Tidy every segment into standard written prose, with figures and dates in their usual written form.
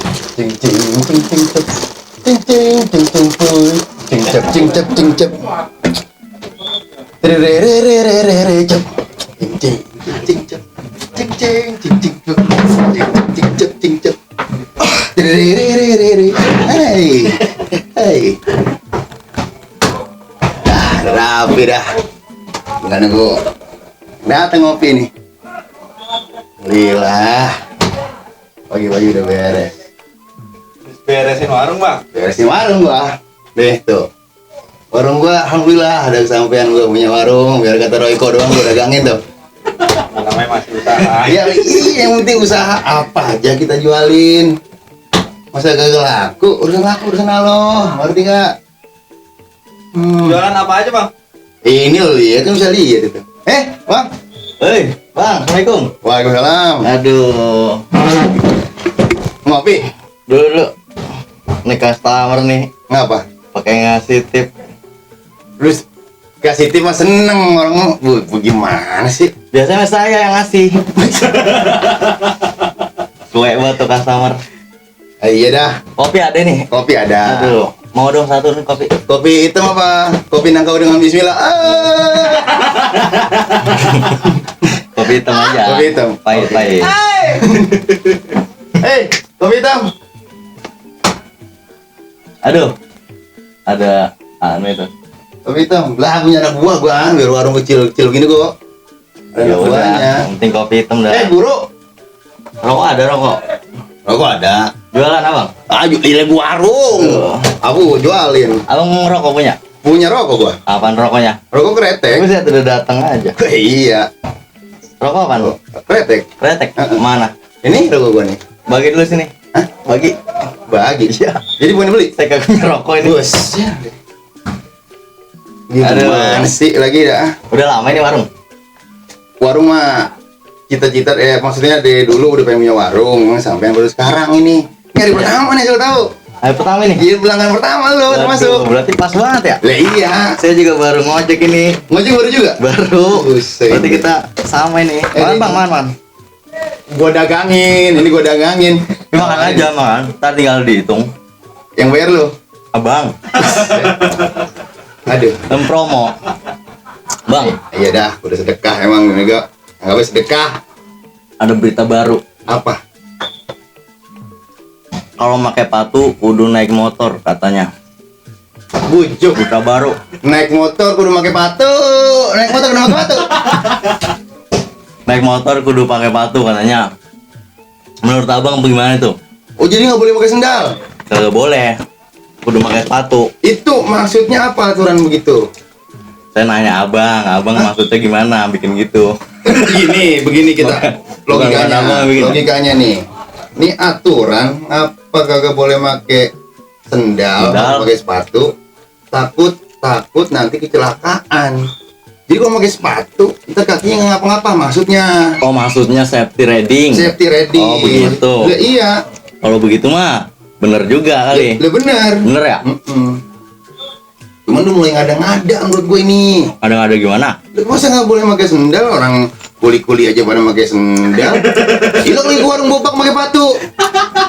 Cing cing cing cing cep. Cing cing cing cing puy. Cing cep cing cep cing cep. Re re re re re re re cep. Cing cing cing cep. Cing cing cing cing cep. Cing cep cing cep. Re re re re re. Hey. Hey. Rapi dah. Tinggal nunggu datang ngopi nih. Alhamdulillah. Pagi-pagi udah beres. Beresin warung, Bang. Beresin warung gua. Deh tuh. Warung gua alhamdulillah ada kesampaian gua punya warung. Biar kata Royko doang gua dagangin tuh. Namanya masih usaha. Iya, yang penting usaha apa aja kita jualin. Masa gagal laku, urusan Allah. Ngerti enggak? Jualan apa aja, Bang? Ini lo lihat kan bisa lihat itu. Bang. Hei, Bang, Assalamualaikum. Waalaikumsalam. Aduh, Ngopi. dulu. Nih customer nih, Ngapa? pakai ngasih tip. Terus kasih tip mah seneng orang. Gimana sih? Biasanya saya yang ngasih. Cuek banget tuh customer. Iya dah. Kopi ada nih. Kopi ada. Aduh, mau dong satu nih kopi. Kopi hitam apa? Kopi nangkau dengan bismillah. Kopi hitam aja. Kopi hitam. Pahit-pahit. Kopi hitam. Aduh, ada anu itu. Kopi hitam. Lah punya anak buah gua, biar warung kecil-kecil gini kok. Ada Ya anak udah, buahnya. yang penting kopi hitam dah. Buru. Rokok ada rokok. Rokok ada. Jualan abang? Ayo di warung. Aku jualin. Abang rokok punya? Punya rokok gua. Apaan rokoknya? Rokok kretek. Saya udah datang aja. Iya. Rokok apaan lu? Kretek. Kretek? Heeh. Mana? Ini rokok gua nih. Bagi dulu sini. Hah? Bagi. Bagi. Iya. Jadi bukan beli. Saya kagak punya rokok ini. Bos. Gimana sih lagi dah? Udah lama ini warung. Warung mah cita-cita maksudnya dari dulu udah pengen punya warung sampai baru sekarang ini. Ini hari pertama nih lo tahu. Hari pertama ini. Iya pelanggan pertama lo Waduh, termasuk. berarti pas banget ya? Lah iya. Saya juga baru ngojek ini. Ngojek baru juga? Baru. Buset. Berarti kita sama ini. Man, Bang, man. Gua dagangin, ini gua dagangin. Makan aja, man. Ntar tinggal dihitung. Yang bayar lo. Abang, Aduh. dan promo. Bang, Iya dah, udah sedekah emang ini gak. Anggapnya sedekah. ada berita baru. Apa? Kalau pakai patu kudu naik motor katanya. Bujuk. Berita baru. Naik motor kudu pakai patu. Naik motor kudu pakai patu. Naik motor kudu pakai patu katanya. Menurut abang bagaimana itu? Oh jadi nggak boleh pakai sendal? Kagak boleh. Kudu pakai sepatu. Itu maksudnya apa aturan begitu? Saya nanya abang maksudnya gimana bikin gitu? Begini kita logikanya, Bukan, begini. logikanya nih. Ini aturan apa kagak boleh pakai sendal, Sendal. pakai sepatu? Takut nanti kecelakaan. Jadi kalau pakai sepatu, ntar kakinya nggak ngapa-ngapa maksudnya. Oh maksudnya safety riding. Safety ready. Oh, begitu. Lah, iya. Kalau begitu mah bener juga kali. Lah benar. Bener ya? Cuman lu mulai ngada-ngada menurut gue ini. Ada gimana? Lu masa nggak boleh pakai sendal? Orang kuli-kuli aja pada pakai sendal. Gila kalau ke warung bopak pakai patu,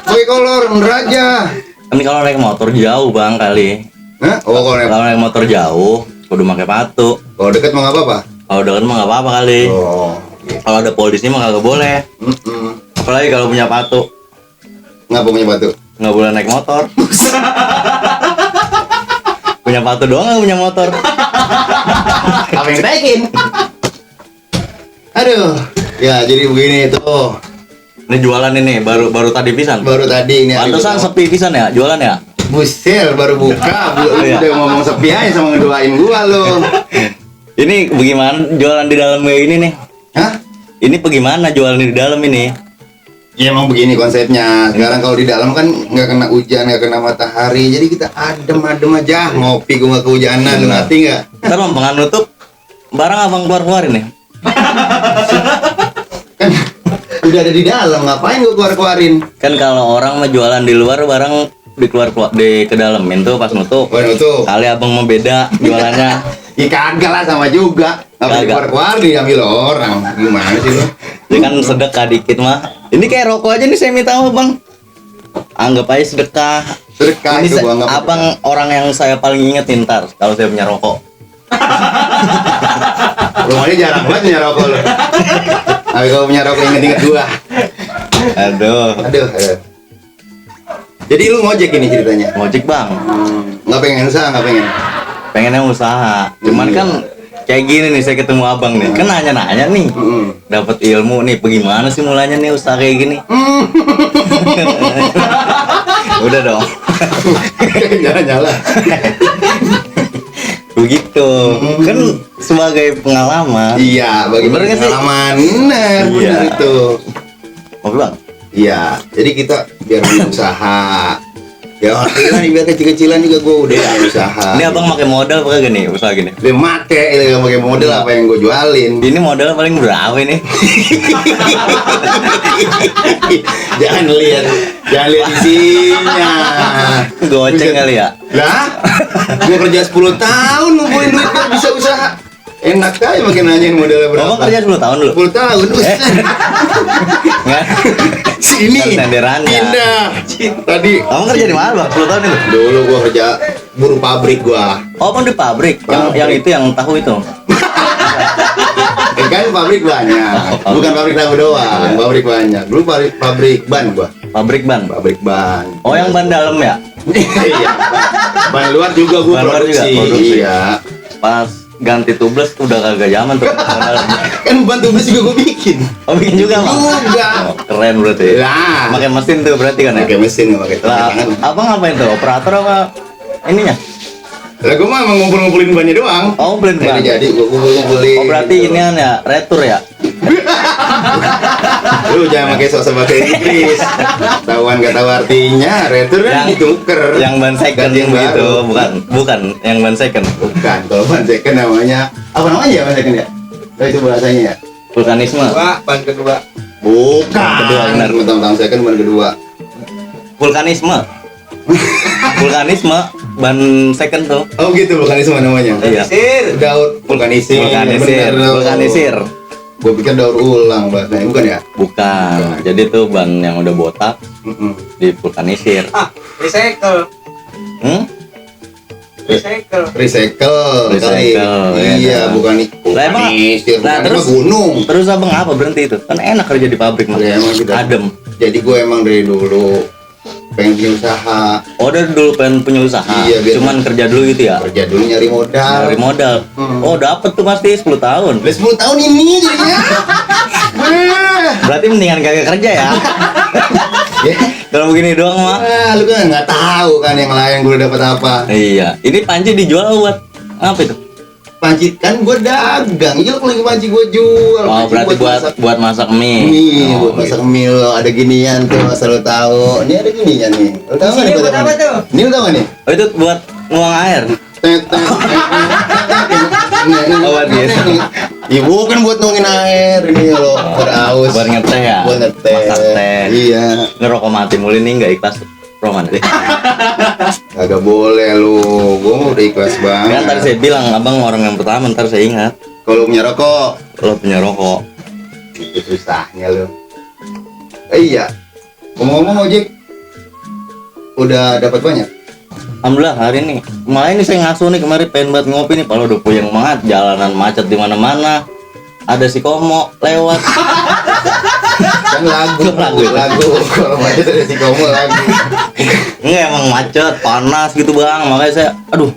pakai kolor, bener aja. Kan kalau naik motor jauh bang kali. Hah? Oh kalau naik- Kalau naik motor jauh kudu pakai patu. kalau deket mah nggak apa-apa. Kalau dekat mah nggak apa-apa kali. Oh. Kalau ada polisi mah kagak boleh. Apalagi kalau punya patu. Ngapa punya patu? Nggak boleh naik motor. Punya patu doang nggak punya motor. Apa yang naikin? Aduh. Ya jadi begini tuh. Ini jualan ini baru tadi pisan. Baru tadi ini. hari Pantesan pertama. sepi pisan ya jualan ya. Busel baru buka, lu Iya. udah ngomong sepi aja sama ngedoain gua lo. Ini bagaimana jualan di dalam kayak ini nih? Hah? Ini bagaimana jualan di dalam ini? Ya emang begini konsepnya. Sekarang kalau di dalam kan nggak kena hujan, nggak kena matahari, jadi kita adem aja ngopi, gua nggak kehujanan, lu ngerti nggak? Ntar lompangan nutup barang abang keluarin nih. Kan udah ada di dalam, ngapain gua keluarin? Kan kalau orang mah jualan di luar barang keluar di ke dalamin tuh pas nutup. Waduh tuh, Kali abang mau beda jualannya. ya kagak lah sama juga. Apa Kagak. keluar diambil orang? Gimana sih lu? Dia kan sedekah dikit mah. Ini kayak rokok aja nih saya minta sama bang. Anggap aja sedekah. Sedekah Ini itu gua anggap abang orang yang saya paling inget nih ntar kalau saya punya rokok. rumahnya jarang banget punya rokok lo. Tapi kalau punya rokok inget-inget gua. Aduh. Jadi lu ngojek ini ceritanya? Ngojek bang. Nggak pengen usaha, nggak pengen? Pengennya usaha. Cuman Iya. kan kayak gini nih saya ketemu abang nih. Kan nanya-nanya nih. Dapat ilmu nih. Bagaimana sih mulanya nih usaha kayak gini? Udah dong. Nyala-nyala. Begitu. Kan sebagai pengalaman. Iya, bagi Bener nggak sih? pengalaman. Bener Iya. itu. Mau bang? Iya, jadi kita biar punya usaha. Ya alhamdulillah nih biar kecil-kecilan juga gue udah punya usaha. Ini abang pakai modal apa gini usaha gini? Dia make, dia nggak pakai model apa yang gue jualin. Ini modal paling berapa ini? jangan lihat isinya. Goceng kali ya? Lah, gue kerja 10 tahun ngumpulin duit biar bisa usaha. Enak aja makin nanyain modalnya berapa. Abang kerja 10 tahun dulu? 10 tahun. Nggak? Sini. Kan senderannya. Pindah. Tadi Abang kerja di mana bang? 10 tahun itu? dulu gua kerja buruh pabrik gua. Oh abang di pabrik? Pabrik. Yang itu yang tahu itu? Kan pabrik banyak. Bukan pabrik tahu doang, pabrik banyak. Dulu pabrik ban gua. Pabrik ban? Pabrik ban. Oh yang ban dalam ya? Iya. Ban luar juga gua Ban luar juga produksi. produksi. Iya. Pas ganti tubles udah kagak zaman tuh. Ban dalam. Kan ban tubles juga gua bikin. Oh bikin juga bang? Juga. Oh, keren berarti. Lah. Pakai mesin tuh berarti kan ya? Pakai mesin nggak pakai Lah, tangan. abang ngapain tuh? Operator apa ininya? Lah gua mah ngumpul-ngumpulin bannya doang. Oh beli ban. Jadi gua ngumpulin. Oh berarti ini kan ya retur ya? Lu jangan pakai sok pakai Inggris. Tahuan gak tahu artinya, retur kan ditukar. Yang ban second Ganti yang begitu, baru. bukan yang ban second. Bukan, kalau ban second namanya apa namanya ya ban second ya? Oh, itu bahasanya ya? Vulkanisme. Ban kedua. Bukan. Ban kedua, benar. Tentang second ban kedua. Vulkanisme. Vulkanisme ban second tuh. Oh gitu vulkanisme namanya. Iya. Daur vulkanisir. Vulkanisir, vulkanisir. Gue pikir daur ulang bahasanya, bukan ya? Bukan. Jadi tuh ban yang udah botak di vulkanisir. Recycle. Hmm? Recycle. Recycle. Recycle, kali. ya, Iya, nah. bukan Lah, emang- vulkanisir. Lah, Vulkanisme terus- gunung. Terus abang apa berhenti itu? Kan enak kerja di pabrik mah. Ya, emang kita- Adem. Jadi gue emang dari dulu pengen punya usaha. Oh dari dulu pengen punya usaha. Iya, biar- Cuman kerja dulu gitu ya. Kerja dulu nyari modal. Dari modal. Oh dapet tuh pasti 10 tahun. Udah 10 tahun ini jadinya. Berarti mendingan kagak kerja ya. Ya. Kalau begini doang mah. Lu kan nggak tahu kan yang lain gue dapat apa. Iya. Ini panci dijual buat apa itu? Panci kan gue dagang. Iya lu lagi panci gue jual. Oh Panci berarti buat masak mie. Nih, Oh, buat masak mie lo ada ginian tuh, asal lu tahu. Ini ada ginian nih. Lu tahu nggak nih buat apa tuh? Ini lu tahu nggak nih? Oh itu buat nuang air. Oh, buat gitu. Iya bukan buat nungguin air ini lo beraus. Buat ngeteh ya. Buat ngeteh. Masak teh. Iya. Ngerokok mati mulu nih nggak ikhlas. Roman deh. Agak boleh lu. Gua mau udah ikhlas banget. Kan tadi saya bilang abang orang yang pertama. Ntar saya ingat. Kalau punya rokok, Lo punya rokok. itu susahnya lu. Iya. Ngomong-ngomong ojek, udah dapat banyak. Alhamdulillah hari ini. Malah ini saya ngasuh nih kemarin pengen buat ngopi nih. Kalau udah puyeng banget, jalanan macet di mana-mana. Ada si Komo lewat. Kan lagu. Kalau macet ada si kamu lagu. Enggak emang macet, panas gitu bang. Makanya saya, aduh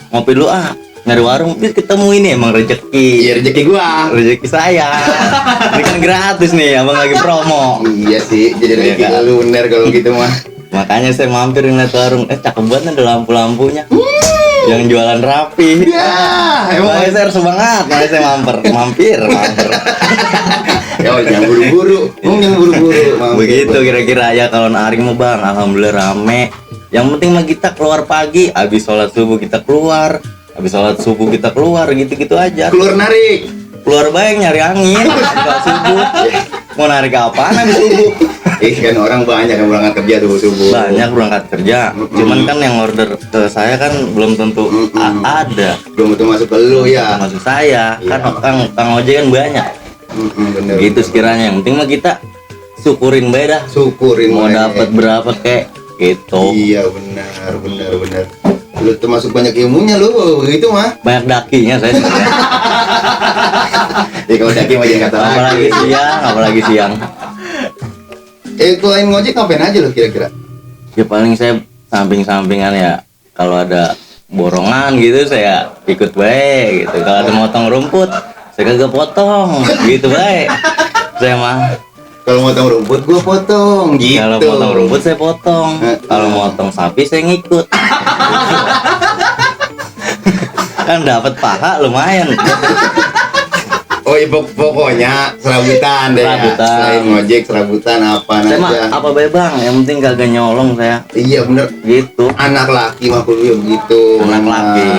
ngopi dulu ah. Nyari warung, tapi ketemu ini emang rezeki. Iya rezeki gua. Rezeki saya. Ini kan gratis nih, abang lagi promo. Iya sih, jadi rezeki Iya kan? lu bener kalau gitu mah. Makanya saya mampir ngeliat warung. Cakep banget ada lampu-lampunya. Yang jualan rapi. Ya, emang. Makanya saya harus semangat. Makanya saya mampir. Ya jangan buru-buru. Jangan buru-buru. Begitu kira-kira ya kalau naring mah bang. Alhamdulillah rame. Yang penting mah kita keluar pagi. Habis sholat subuh kita keluar. Habis sholat subuh kita keluar. Gitu-gitu aja. Keluar narik. Keluar bayang nyari angin. Habis subuh. Mau narik apaan habis subuh? Kan orang banyak yang berangkat kerja tuh subuh. Banyak berangkat kerja. Cuman kan yang order ke saya kan belum tentu ada. Belum tentu masuk ke lu ya. Maksud saya kan kang ojek kan banyak. Bener. Gitu sekiranya. Yang penting mah kita syukurin bae dah. Syukurin Mau bae. dapat berapa kek gitu. Iya benar. Lu termasuk banyak ilmunya lu begitu mah. Banyak dakinya saya sebenarnya. Ya kalau daki mah jangan kata lagi. apalagi siang. Selain ngojek ngapain aja lu kira-kira? Ya paling saya samping-sampingan ya, kalau ada borongan gitu saya ikut baik gitu. Kalau ada motong rumput saya kagak potong gitu baik. Saya mah Kalau motong rumput gua potong gitu. kalau potong rumput saya potong, kalau motong sapi saya ngikut. Kan dapat paha lumayan. Oh iya pokoknya serabutan deh. Serabutan. Ya. Selain ngojek serabutan apa Saya mah aja. apa baik bang, yang penting kagak nyolong saya Iya bener. gitu. Anak laki mah kudu begitu. Anak memang. laki.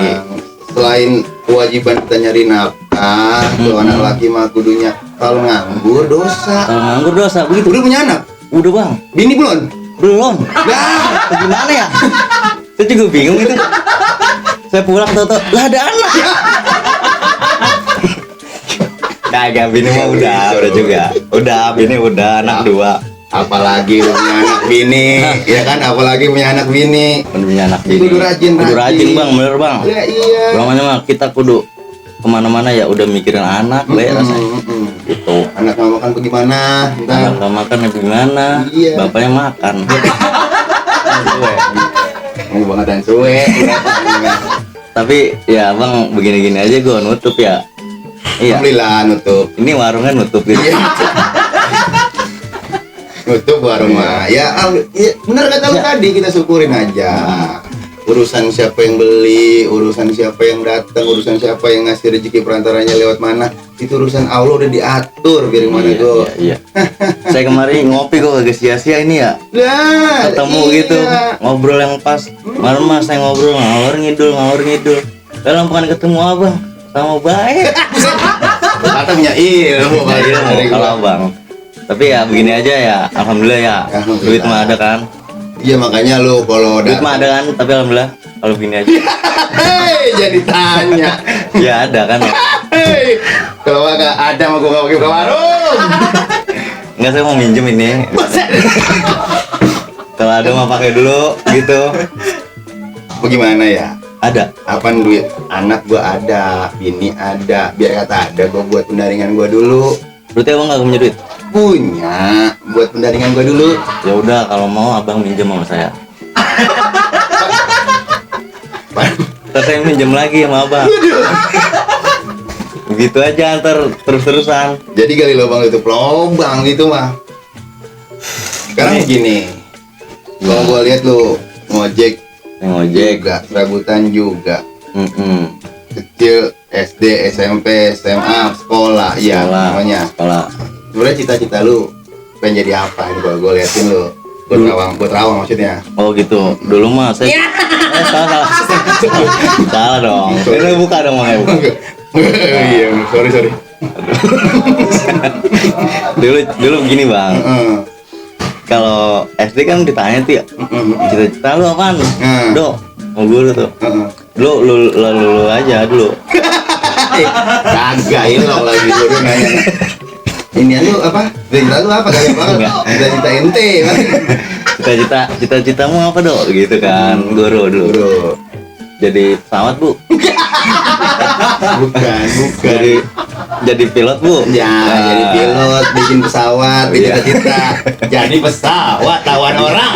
Selain kewajiban kita nyari nafkah, tuh anak laki mah kudunya kalau nganggur dosa. Kalau nganggur dosa begitu. Udah punya anak? Udah bang, Bini belum? belum. Nah, Gimana ya? Saya juga bingung itu. Saya pulang tau-tau lah ada anak. Kagak, bini mah udah juga. Udah, bini udah anak 2. apalagi lu punya anak bini, ya kan? Apalagi punya anak bini. Punya anak bini. Kudu rajin. Bang, bener bang. Ya iya. Bang mah kita kudu kemana-mana ya udah mikirin anak, rasanya. Gitu. Anak mau makan bagaimana? Anak nggak makan ya gimana? Iya. Bapaknya makan. Mau banget dan suwe. Tapi ya bang begini-gini aja gue nutup ya. Iya. Alhamdulillah nutup. Ini warungnya nutup gitu. Iya. Nutup warung mah. Ya, ya benar kata lu tadi, kita syukurin aja. Urusan siapa yang beli, urusan siapa yang datang, urusan siapa yang ngasih rezeki perantaranya lewat mana, itu urusan Allah udah diatur biar mana go. Iya. Saya kemarin ngopi kok kagak sia-sia ini ya. Nah, Ketemu iya. gitu, ngobrol yang pas. Malam mas saya ngobrol ngalor ngidul. Dalam bukan ketemu abang sama baik. Kata punya ilmu kali Iya, dari kalau gua. bang. Tapi ya begini aja ya, alhamdulillah ya. Alhamdulillah. Duit mah ada kan. Iya makanya lu kalau Duit mah ada kan, tapi alhamdulillah kalau begini aja. Hei, jadi tanya. Ya ada kan ya. Hei, kalau nggak ada mau gua nggak pakai ke warung. Enggak, saya mau minjem ini. Kalau ada mah pakai dulu gitu. Bagaimana ya? Ada. Apaan duit? Anak gua ada, bini ada. Biar kata ada, gua buat pendaringan gua dulu. Berarti abang nggak punya duit? Punya, buat pendaringan gua dulu. Ya udah, kalau mau abang minjem sama saya. Ntar saya minjem lagi sama abang. Begitu aja, ntar terus-terusan. Jadi gali lubang itu lubang gitu mah. Sekarang begini, kalau gua lihat lu ngojek Ngojek. juga, serabutan juga, kecil SD, SMP, SMA, sekolah, iya namanya. Sekolah. Sebenarnya cita-cita lu pengen jadi apa ini kalau gua liatin lu? Buat rawang maksudnya. Oh gitu. Dulu mah saya salah. Salah dong. Ini buka dong makanya buka. Iya, sorry. Dulu begini bang. Heeh. Kalau SD kan ditanya tuh ya, cita-cita lu apaan? Do, mau guru tuh. Lu aja dulu. Kagak ilok lagi guru nanya. Ini lu apa? Cita lu apa? Kagak banget. Cita-cita ente. Cita-citamu apa do? Gitu kan, guru dulu. Guru. Jadi pesawat bu. Bukan. Jadi pilot bu. Ya, Nah, jadi pilot, bikin pesawat, Iya. cita-cita. Jadi pesawat, tawan orang.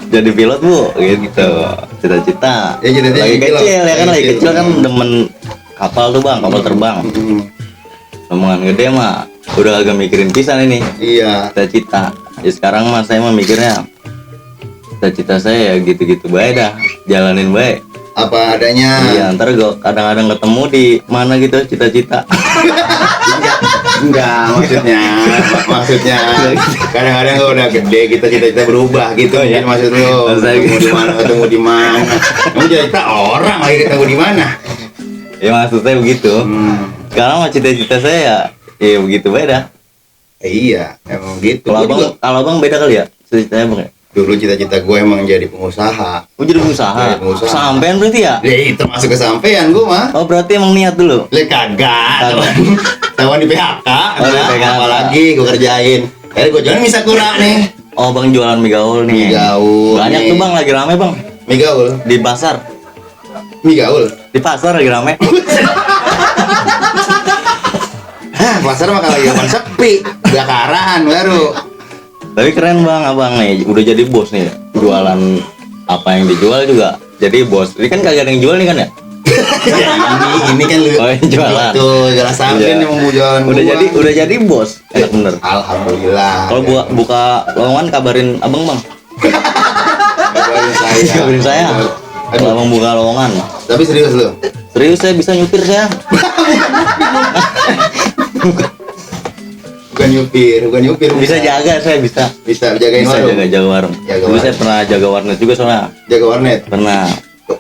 Jadi pilot bu, gitu. Cita-cita. Ya, cita-cita Lagi jadi pilot. kecil ya kan, lagi Kecil. kecil kan demen kapal tuh bang, kapal terbang. Omongan gede mah, udah agak mikirin pisan ini. Iya. Cita-cita. Ya sekarang mah saya mah mikirnya cita-cita saya ya gitu-gitu baik dah, jalanin baik. Apa adanya. Iya, ntar gue kadang-kadang ketemu di mana gitu cita-cita. Enggak, maksudnya kadang-kadang kalau udah gede kita cita-cita berubah gitu ya. Maksud lu ketemu di mana? Kamu cita orang lagi ketemu di mana? Ya maksud saya begitu. Sekarang mah cita-cita saya ya begitu beda. Iya, emang gitu. Kalau abang beda kali ya cita-citanya bang ya. Dulu cita-cita gue emang jadi pengusaha. Oh jadi pengusaha. Jadi pengusaha. Sampean berarti ya? Ya itu masuk kesampean gue mah. Oh berarti emang niat dulu. Le kagak. Tawan di PHK. Oh, di PHK. Apalagi gue kerjain. Akhirnya gue jalan bisa kurang nih. Oh bang jualan mie gaul nih. Mie gaul. Banyak nih. tuh bang, lagi rame bang. Mie gaul. Di pasar. Mie gaul. Di pasar lagi rame. Hah, pasar mah kalau zaman sepi, bakaran baru. Tapi keren bang, abang nih udah jadi bos nih. Jualan apa yang dijual juga jadi bos. Ini kan kagak ada yang jual nih kan ya? Ya, ini kan lu. Oh, yang jualan. Tuh, jalan sampein Iya. yang mau jualan. Udah jadi bos. Enak bener. Alhamdulillah. Kalau buka lowongan kabarin abang bang. Kabarin saya. Kabarin saya. Kalau abang buka lowongan. Tapi serius lu. Serius saya bisa nyupir saya. Bukan nyupir. Bisa jaga saya bisa. Bisa jagain Bisa warung. jaga warung. Jaga Dulu saya warung. pernah jaga warnet juga soalnya. Jaga warnet. Pernah.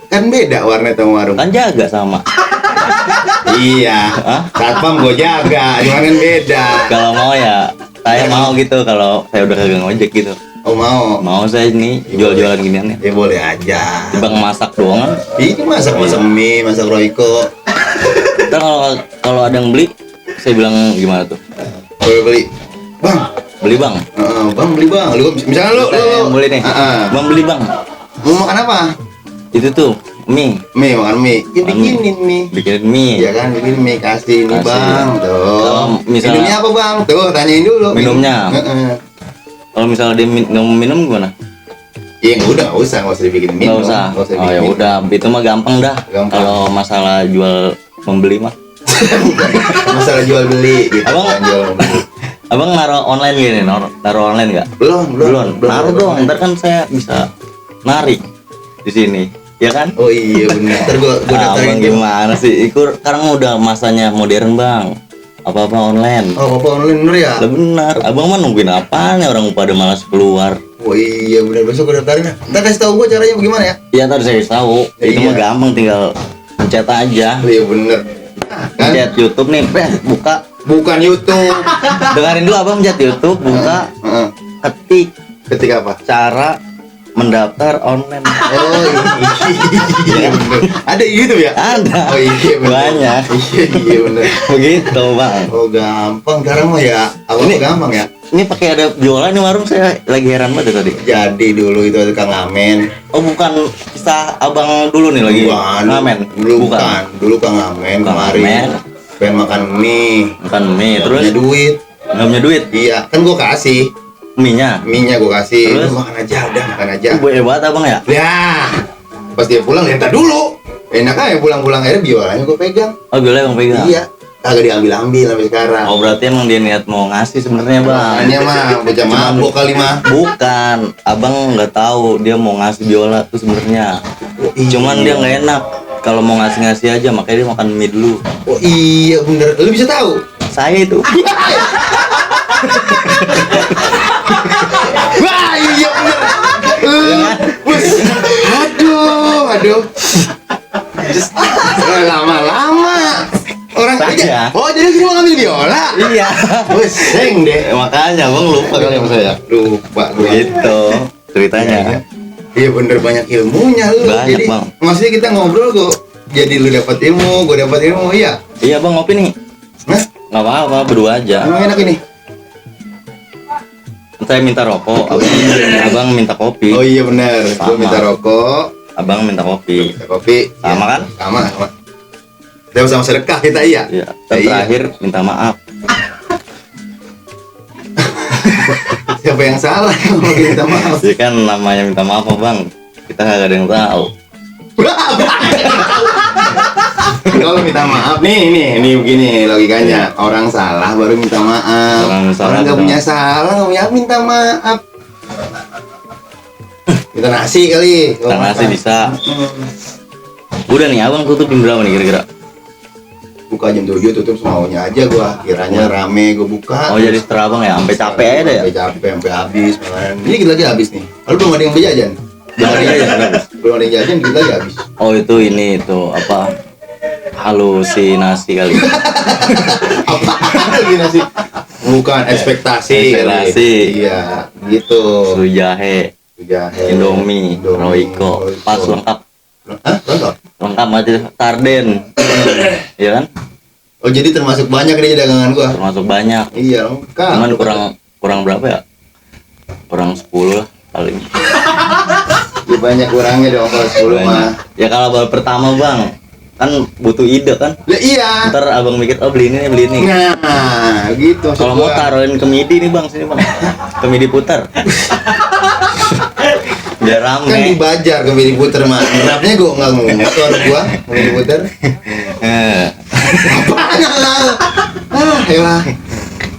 Kan beda warnet sama warung. Kan jaga sama. Iya. Hah? Satpam gue jaga, cuman kan beda. Kalau mau ya saya mau gitu kalau saya udah kagak ngojek gitu. Oh mau. Mau saya nih jual-jualan ginian ya. Ya boleh aja. Bang masak doang kan. Ini masak mie, masak Royco. Ntar kalau ada yang beli saya bilang gimana tuh? Boleh beli. Bang, Beli bang. bang beli bang. Lu misalkan lu Saya yang beli nih. Bang beli bang. mau makan apa? Itu tuh mie. Mie, makan mie. Ya Makan bikinin mie. Bikinin mie. Iya kan, bikin mie kasih ini Kasih. bang. Tuh. Kalau misalnya- Minumnya apa bang? Tuh, tanyain dulu. Minumnya. Heeh. Kalau misalnya dia minum gimana? Iya nggak usah dibikin minum. Nggak usah. Nggak usah Oh dibikin ya minum. udah, itu mah gampang dah. Gampang. Kalau masalah jual membeli mah. Masalah jual beli gitu. Abang- kan, jual beli. Abang naruh online gini, naruh online nggak? Belum. Naruh dong, ntar kan saya bisa narik di sini, ya kan? Oh iya benar. Ntar gua daftarin Abang tuh. gimana sih? Sekarang udah masanya modern bang. Apa-apa online. Oh, apa online bener ya? Lah benar. Abang mah nungguin apaan ya, orang pada malas keluar. Oh iya benar, besok gua daftarin. Ntar kasih tahu gua caranya bagaimana ya? Ya tadi saya tahu. Itu Iya. mah gampang, tinggal pencet aja. Oh iya bener. Kan? Pencet YouTube nih, buka. Bukan YouTube. Dengerin dulu abang pencet YouTube, buka, Heeh. ketik Ketika apa? cara mendaftar online. Oh iya bener. Ada di YouTube ya? Ada. Oh iya bener. Banyak. Iya bener. Begitu bang. Oh gampang sekarang mah ya. Apa Ini- gampang ya? Ini pakai ada jualan di warung, saya lagi heran banget ya tadi. Jadi dulu itu ada tukang ramen. Oh bukan kisah abang dulu nih lagi Bukan. ngamen. Dulu bukan. Dulu tukang ramen Tukang kemarin. ramen. Pengen makan mie. Bukan mie, Nggak terus punya duit. nggak punya duit, Iya, kan gua kasih. mie-nya. Mie-nya gua kasih. Terus? Lu makan aja, udah makan aja. Bu hebat abang ya. Ya. Pas dia pulang, ya ntar dulu. Enak aja pulang-pulang akhirnya biolannya gua pegang. Oh biola bang pegang. Iya. Kagak diambil-ambil sampai sekarang. Oh berarti emang dia niat mau ngasih sebenarnya bang. Makanya mah bocah mabok kali mah. Bukan, abang nggak tahu dia mau ngasih biola tuh sebenarnya. Oh, iya. Cuman dia nggak enak kalau mau ngasih aja, makanya dia makan mie dulu. Oh iya bener. Lu bisa tahu? Saya itu. Wah iya bener. Bus. Aduh. Lama-lama. Orang Saya. aja. Oh jadi sini mau ngambil biola? Iya. Pusing deh. Makanya abang lupa kali sama saya. Lupa gue. Gitu ceritanya. Iya bener banyak ilmunya lu. Banyak, Jadi Bang. maksudnya kita ngobrol kok. Jadi lu dapat ilmu, gue dapat ilmu, iya. Iya bang ngopi nih. Nah, Nggak apa-apa, berdua aja. emang enak ini. Saya minta rokok, abang minta kopi. Oh iya bener. Gue Sama. minta rokok, Abang minta kopi. minta kopi. Sama Ya, kan? Sama. Kita sama sedekah kita iya. Iya. Dan Iya. terakhir minta maaf. Siapa yang salah kalau minta maaf? Jadi kan namanya minta maaf bang. Kita nggak ada yang tahu. Kalau minta maaf nih begini logikanya. Orang salah baru minta maaf. Orang salah nggak minta punya maaf. salah nggak punya minta maaf. Minta nasi kali. Kita nasi makan. bisa. Hmm. Udah nih abang tutup jam berapa nih kira-kira? Buka jam 7 tutup semaunya aja gua. Kiranya rame gua buka. Oh jadi setelah abang ya, sampai capek aja deh ya? Sampai capek, sampai habis makanan. Ini kita lagi habis nih. Lalu belum ada yang beli jajan. Belum ada yang jajan, Belum ada yang jajan, kita lagi habis. Oh itu ini itu apa? Halusinasi kali. Apa lagi nasi? Bukan ekspektasi. Ekspektasi. Iya, gitu. Susu jahe, Jahe, Indomie, Royco, pas lengkap. Hah? Lengkap? Lengkap mati sarden. Iya kan? Oh jadi termasuk banyak nih dagangan gua. Termasuk banyak. Iya lengkap. Cuman kurang berapa ya? Kurang 10 lah paling. Ya banyak kurangnya dong kalau 10 mah. Ya kalau baru pertama bang, kan butuh ide kan. Lah iya. Ntar abang mikir, oh beli ini nih, beli ini. Nah, gitu. Kalau mau taruhin ke midi nih bang, sini bang, ke midi putar. Biar kan rame. dibajar ke midi puter mah. Nerapnya gua nggak mau motor gua midi puter. Apaan lah? Elah.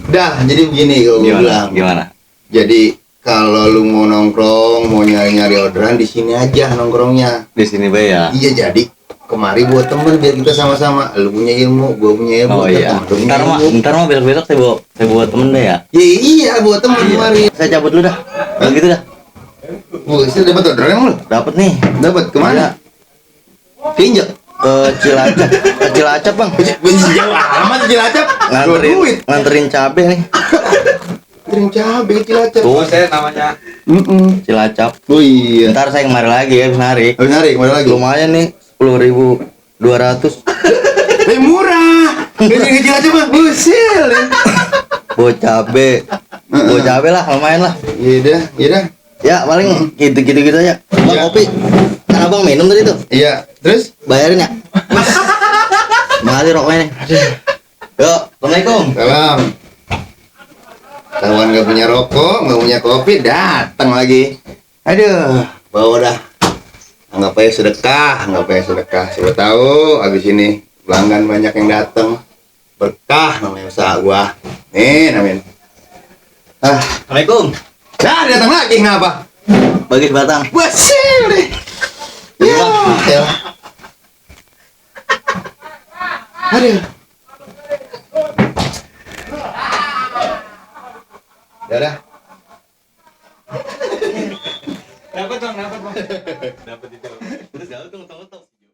Dah, jadi begini kalau gua bilang. Gimana? Jadi kalau lu mau nongkrong, mau nyari orderan di sini aja nongkrongnya. Di sini bay ya. Iya, jadi kemari buat temen biar kita sama-sama. Lu punya ilmu, gua punya ilmu. Oh iya. Ntar mah besok saya bawa temen deh ya. Ya iya, buat temen kemari. Saya cabut dulu dah. Kalau gitu dah. Buset, dapat orderan lu? Dapat nih. Dapat kemana? Kinjak. Ke Cilacap. Ke Cilacap bang. Jauh amat Cilacap. Nganterin cabe nih. Nganterin cabe ke Cilacap. Tuh. Saya namanya. Cilacap. Oh iya. Ntar saya kemari lagi ya, habis narik. Habis narik kemana lagi? Lumayan nih, 10.200. Murah. Ini ke Cilacap mah. Buset. Bawa cabe. Bawa cabe lah, lumayan lah. Iya dah. Ya paling gitu aja. Bang Iya. kopi. Kan abang minum tadi tuh. Iya, terus? Bayarin ya. Makasih rokoknya nih. Yuk, assalamualaikum. Salam. Kawan gak punya rokok, gak punya kopi, datang lagi. Aduh, bawa dah. Anggap aja sedekah. Siapa tahu abis ini pelanggan banyak yang datang. Berkah namanya usaha gua. Nih, amin. Assalamualaikum. Dah datang lagi kenapa? Bagi sebatang. Basil deh. Ya, ya. Aduh. Dadah. Dapat bang. Dapat itu. Terus jauh tuh.